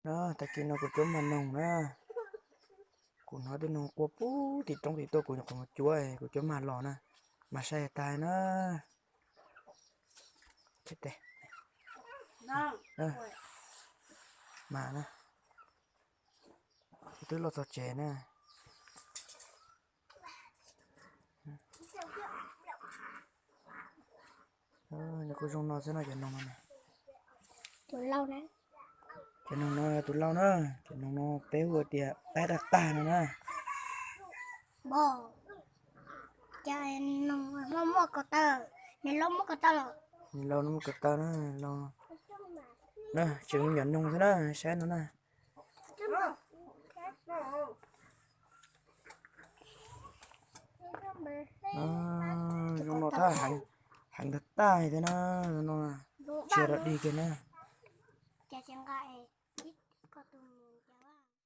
No, tag kis no kuv cuab mag noog na. Kuv hnov tej noog quaj puag tim roob tim tuaj, kuv nyuam qhuav mus cuab, kuv cuab mag los na, mag saib tag na. Mag na, twb los txog tsev na. Nws kuj zoo no xwb no cov noog no. Cov noog no tus lauj na, cov noog no peb hu tias taib tag tag no na. Cov noog hmoob muaj ko taw, nws lauj muaj ko taw los. Nws lauj no muaj ko taw na, lauj. Na, tseem yog noog xwb na, saib no na. Zoo no tab heev tag tag thiab na, zoo no tsis yog dog dig kiag na.